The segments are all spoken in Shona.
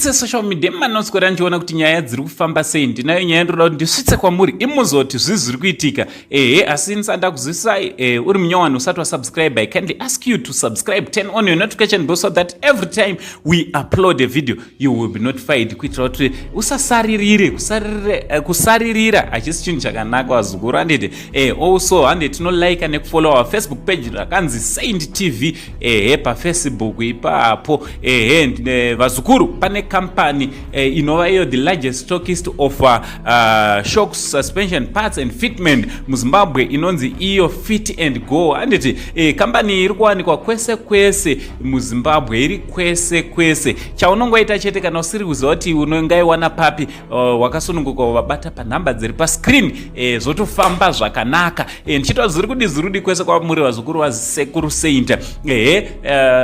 Mastreets esocial media manoswera ndichiona kuti nyaya dziri kufamba sei. Ndinayo nyaya ndinoda kuti ndisvitse kwamuri imuzoti zvii zviri kuitika. Ehe, asi ndisanda kuzwisai uri munyowani usati wasubscribe, I kindly ask you to subscribe, turn on your notification bell so that every time we upload a video you will be notified, kuitira kuti usasaririre. Kusaririra hachisi chinhu chakanaka, vazukuru, handiti? Also hande tinolike nekufollow our Facebook page rakanzi Saint TV, ehe, paFacebook ipapo. Ehe, vazukuru, pane kampani inova iyo the largest stockist of shocks, suspension parts and fitment muZimbabwe, inonzi iyo Fit and Go, handiti? Kambani iri kuwanikwa kwese kwese muZimbabwe, iri kwese kwese. Chaunongoita chete, kana usiri kuziva kuti unongaiwana papi, wakasununguka wabata panhamba dziri pascreen, zvotofamba zvakanaka. Ndichitaura zviri kudi, zviri kudi kwese kwamuri, vazukuru vasekuru Saint. Ehe,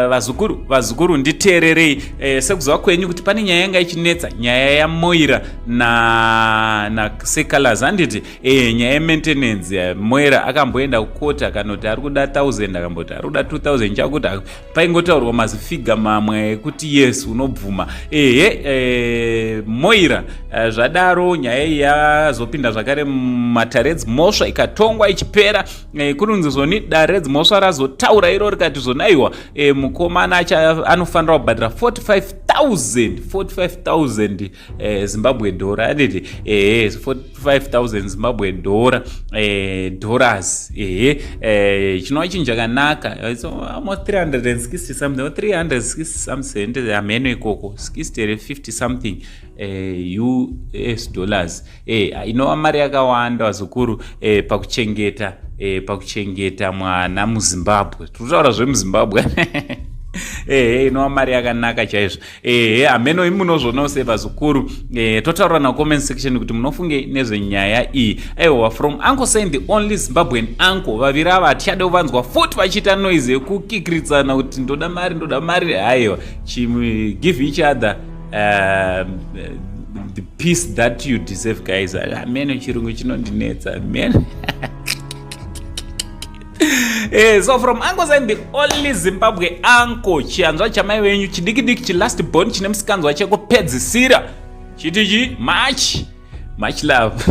vazukuru, vazukuru, nditeererei. Sekuziva kwenyu kuti pane nyaya yanga ichinetsa, nyaya yaMoira na Secolors, handiti? Nyaya yemaintenance. Moira akamboenda kukota akanoti ari kuda 1000, akamboti ari kuda 2000, chakuti paingotaurwa mazifigures mamwe ekuti yes, unobvuma. Ehe, Moira, zvadaro nyaya iyi yazopinda zvakare mumatare edzimhosva, ikatongwa ichipera. Kunonzi zvoni dare redzimhosva razotaura iro rikati zvonaiwa, mukomana anofanira kubhadhira 45,000, 45,000 Zimbabwe dollar, handiti? Ehe, 45,000 Zimbabwe dollar, dollars. Ehe, chinova chinhu chakanaka. It's almost 360 something or 360 something, hameno ikoko, 60 here, 50 something US dollars. Inova mari yakawanda, vazukuru, pakuchengeta mwana muZimbabwe. Tiri kutaura zvemuZimbabwe. Ehe, inova mari yakanaka chaizvo. Ehe, hameno imunozvionawo sei, vazukuru? Totaura nacomment section kuti munofunge nezvenyaya iyi. Aiwa, from Uncle Saint, the only Zimbabwean uncle. Vaviri ava hatichade kuvanzwa futi vachiita noise yekukikiritsana kuti ndoda mari, ndoda mari. Haiwa, give each other the peace that you deserve, guys. Ameno chirungu chinondinetsa, ameno. So from Uncle Saint, the only Zimbabwe uncle, chianzwa chamai venyu chidiki diki, chilast born chine musikanzwa chekupedzisira, chiti chi much much love.